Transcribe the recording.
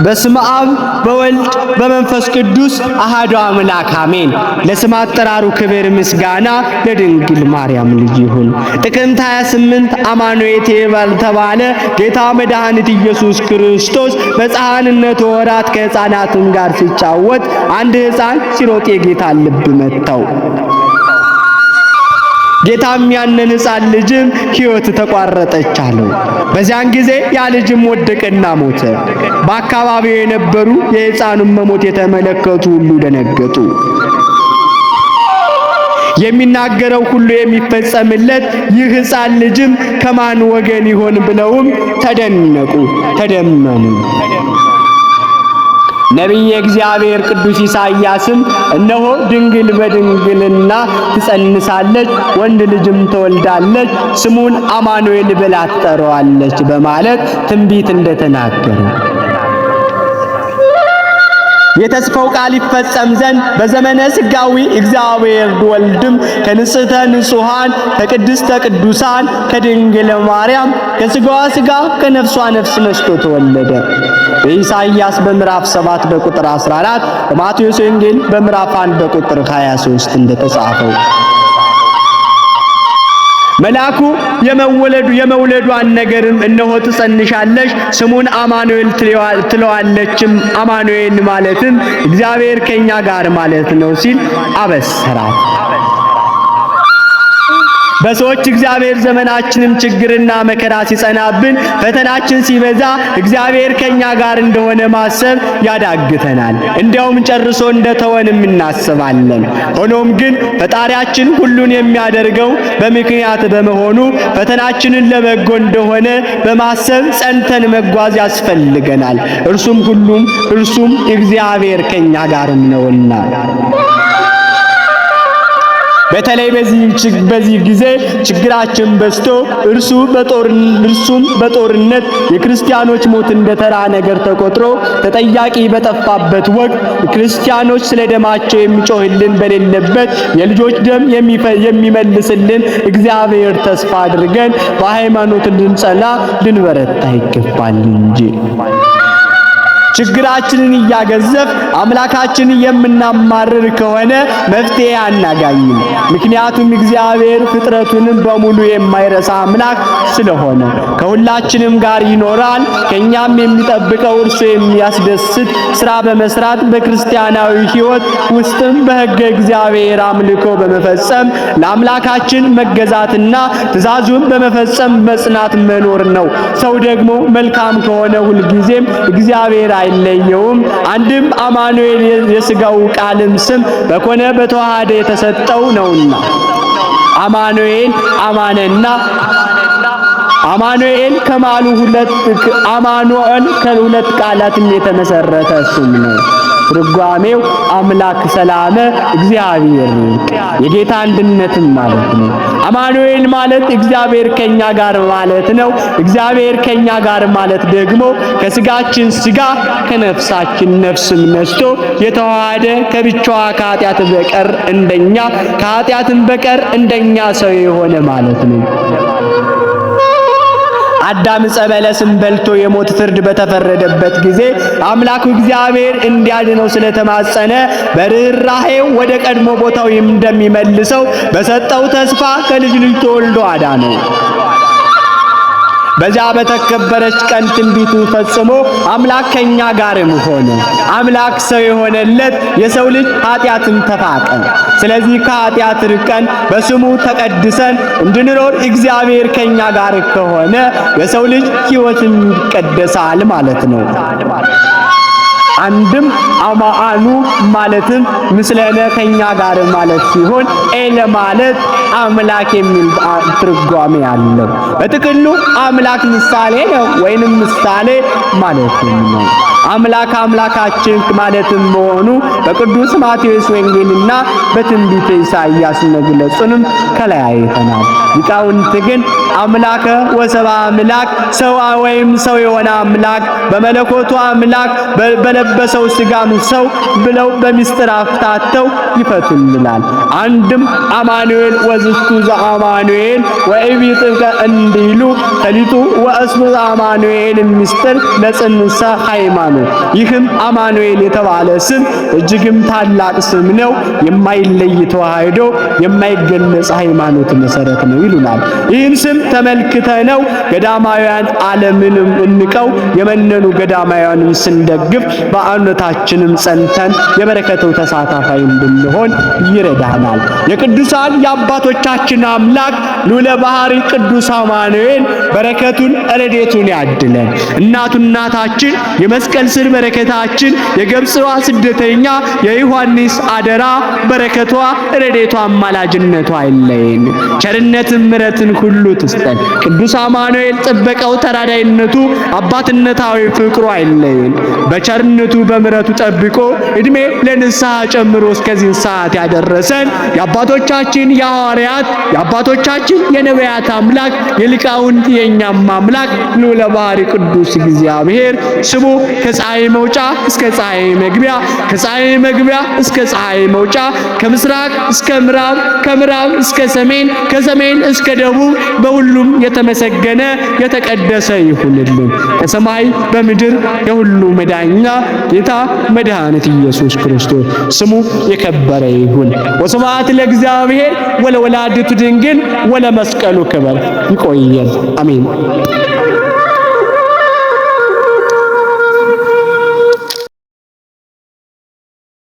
በስመ አብ በወልድ በመንፈስ ቅዱስ አሐዱ አምላክ አሜን። ለስም አጠራሩ ክብር ምስጋና ለድንግል ማርያም ልጅ ይሁን። ጥቅምት 28 አማኑኤል የተባለ ጌታ መድኃኒት ኢየሱስ ክርስቶስ በሕፃንነቱ ወራት ከሕፃናትም ጋር ሲጫወት አንድ ሕፃን ሲሮጥ የጌታን ልብ መታው። ጌታም ያንን ሕፃን ልጅም ሕይወት ተቋረጠች አለው። በዚያን ጊዜ ያ ልጅም ወደቀና ሞተ። በአካባቢው የነበሩ የሕፃኑን መሞት የተመለከቱ ሁሉ ደነገጡ። የሚናገረው ሁሉ የሚፈጸምለት ይህ ሕፃን ልጅም ከማን ወገን ይሆን ብለውም ተደነቁ፣ ተደመሙ። ነቢየ እግዚአብሔር ቅዱስ ኢሳይያስም እነሆ ድንግል በድንግልና ትጸንሳለች፣ ወንድ ልጅም ትወልዳለች፣ ስሙን አማኑኤል ብላ ትጠራዋለች በማለት ትንቢት እንደተናገረ የተስፋው ቃል ይፈጸም ዘንድ በዘመነ ሥጋዊ እግዚአብሔር ወልድም ከንጽሕተ ንጹሐን ከቅድስተ ቅዱሳን ከድንግል ማርያም ከሥጋዋ ሥጋ ከነፍሷ ነፍስ ነስቶ ተወለደ። በኢሳይያስ በምዕራፍ 7 በቁጥር 14፣ በማቴዎስ ወንጌል በምዕራፍ 1 በቁጥር 23 እንደተጻፈው መልአኩ የመውለዷን ነገርም እነሆ ትጸንሻለሽ፣ ስሙን አማኑኤል ትለዋለችም፣ አማኑኤል ማለትም እግዚአብሔር ከኛ ጋር ማለት ነው ሲል አበሰራት። በሰዎች እግዚአብሔር ዘመናችንም ችግርና መከራ ሲጸናብን፣ ፈተናችን ሲበዛ እግዚአብሔር ከኛ ጋር እንደሆነ ማሰብ ያዳግተናል። እንዲያውም ጨርሶ እንደተወንም እናስባለን። ሆኖም ግን ፈጣሪያችን ሁሉን የሚያደርገው በምክንያት በመሆኑ ፈተናችንን ለበጎ እንደሆነ በማሰብ ጸንተን መጓዝ ያስፈልገናል። እርሱም ሁሉም እርሱም እግዚአብሔር ከኛ ጋርም ነውና። በተለይ በዚህ ጊዜ ችግራችን በዝቶ እርሱም በጦርነት የክርስቲያኖች ሞት እንደ ተራ ነገር ተቆጥሮ ተጠያቂ በጠፋበት ወቅት፣ ክርስቲያኖች ስለ ደማቸው የሚጮህልን በሌለበት፣ የልጆች ደም የሚመልስልን እግዚአብሔር ተስፋ አድርገን በሃይማኖት እንድንጸና ልንበረታ ይገባል እንጂ ችግራችንን እያገዘፍ አምላካችንን የምናማርር ከሆነ መፍትሄ አናገኝም። ምክንያቱም እግዚአብሔር ፍጥረቱንም በሙሉ የማይረሳ አምላክ ስለሆነ ከሁላችንም ጋር ይኖራል። ከኛም የሚጠብቀው እርሱ የሚያስደስት ስራ በመስራት፣ በክርስቲያናዊ ሕይወት ውስጥም በሕገ እግዚአብሔር አምልኮ በመፈጸም ለአምላካችን መገዛትና ትእዛዙን በመፈጸም መጽናት መኖር ነው። ሰው ደግሞ መልካም ከሆነ ሁልጊዜም እግዚአብሔር አይለየውም። አንድም አማኑኤል የሥጋው ቃልም ስም በኮነ በተዋሃደ የተሰጠው ነውና አማኑኤል አማነና አማኑኤል ከማሉ ሁለት አማኑኤል ከሁለት ቃላትም የተመሰረተ ስም ነው። ትርጓሜው አምላክ ሰላመ እግዚአብሔር የጌታ አንድነትም ማለት ነው። አማኑኤል ማለት እግዚአብሔር ከኛ ጋር ማለት ነው። እግዚአብሔር ከኛ ጋር ማለት ደግሞ ከስጋችን ስጋ ከነፍሳችን ነፍስም ነስቶ የተዋሃደ፣ ከብቻዋ ከኃጢአት በቀር እንደኛ ከኃጢአትም በቀር እንደኛ ሰው የሆነ ማለት ነው። አዳም ዕፀ በለስን በልቶ የሞት ፍርድ በተፈረደበት ጊዜ አምላኩ እግዚአብሔር እንዲያድነው ስለተማጸነ በርኅራኄው ወደ ቀድሞ ቦታው እንደሚመልሰው በሰጠው ተስፋ ከልጅ ልጅ ተወልዶ አዳነው። በዚያ በተከበረች ቀን ትንቢቱ ፈጽሞ አምላክ ከኛ ጋርም ሆነ። አምላክ ሰው የሆነለት የሰው ልጅ ኃጢአትን ተፋቀ። ስለዚህ ከኃጢአት ርቀን በስሙ ተቀድሰን እንድንኖር እግዚአብሔር ከኛ ጋር ከሆነ የሰው ልጅ ሕይወትም ይቀደሳል ማለት ነው። አንድም አማአኑ ማለትም ምስለነ ከኛ ጋር ማለት ሲሆን ኤለ ማለት አምላክ የሚል ትርጓሜ አለው። በጥቅሉ አምላክ ምሳሌ ነው ወይንም ምሳሌ ማለት ነው። አምላክ አምላካችን ማለትም መሆኑ በቅዱስ ማቴዎስ ወንጌልና በትንቢተ ኢሳይያስ መግለጹንም ከላይ አይተናል። ሊቃውንት ግን አምላከ ወሰብአ አምላክ፣ ሰው ወይም ሰው የሆነ አምላክ፣ በመለኮቱ አምላክ በለበሰው ስጋም ሰው ብለው በሚስጥር አፍታተው ይፈቱልናል። አንድም አማኑኤል ወዝስቱ ዘአማኑኤል ወኢቢጥከ እንዲሉ ፈሊጡ ወእስሙ ዘአማኑኤል ምስጢር ለጽንሰ ሃይማኖት። ይህም አማኑኤል የተባለ ስም እጅግም ታላቅ ስም ነው። የማይለይ ተዋህዶ የማይገለጽ ሃይማኖት መሰረት ነው ይሉናል። ይህን ስም ተመልክተነው ገዳማውያን ዓለምንም እንቀው የመነኑ ገዳማውያንን ስንደግፍ በእምነታችንም ጸንተን የበረከቱ ተሳታፋይ እንድንሆን ይረዳናል። የቅዱሳን የአባቶቻችን አምላክ ልዑለ ባህሪ ቅዱስ አማኑኤል በረከቱን ረድኤቱን ያድለን። እናቱ እናታችን የመስቀል ስር በረከታችን የገብጽዋ ስደተኛ የዮሐንስ አደራ በረከቷ ረድኤቷ አማላጅነቷ አይለየን። ቸርነትን ምሕረትን ሁሉ ትስጠን። ቅዱስ አማኑኤል ጥበቃው፣ ተራዳይነቱ፣ አባትነታዊ ፍቅሩ አይለየን። በቸርነቱ በምሕረቱ ጠብቆ እድሜ ለንስሐ ጨምሮ እስከዚህ ሰዓት ያደረሰን የአባቶቻችን የሐዋርያት የአባቶቻችን የነቢያት አምላክ የሊቃውንት የኛም አምላክ ልዑለ ባህሪ ቅዱስ እግዚአብሔር ስሙ ከፀሐይ መውጫ እስከ ፀሐይ መግቢያ፣ ከፀሐይ መግቢያ እስከ ፀሐይ መውጫ፣ ከምስራቅ እስከ ምዕራብ፣ ከምዕራብ እስከ ሰሜን፣ ከሰሜን እስከ ደቡብ በሁሉም የተመሰገነ የተቀደሰ ይሁንልን። ከሰማይ በምድር የሁሉ መዳኛ ጌታ መድኃኒት ኢየሱስ ክርስቶስ ስሙ የከበረ ይሁን። ወስብሐት ለእግዚአብሔር ወለወላዲቱ ድንግል ወለመስቀሉ ክብር። ይቆየን። አሜን።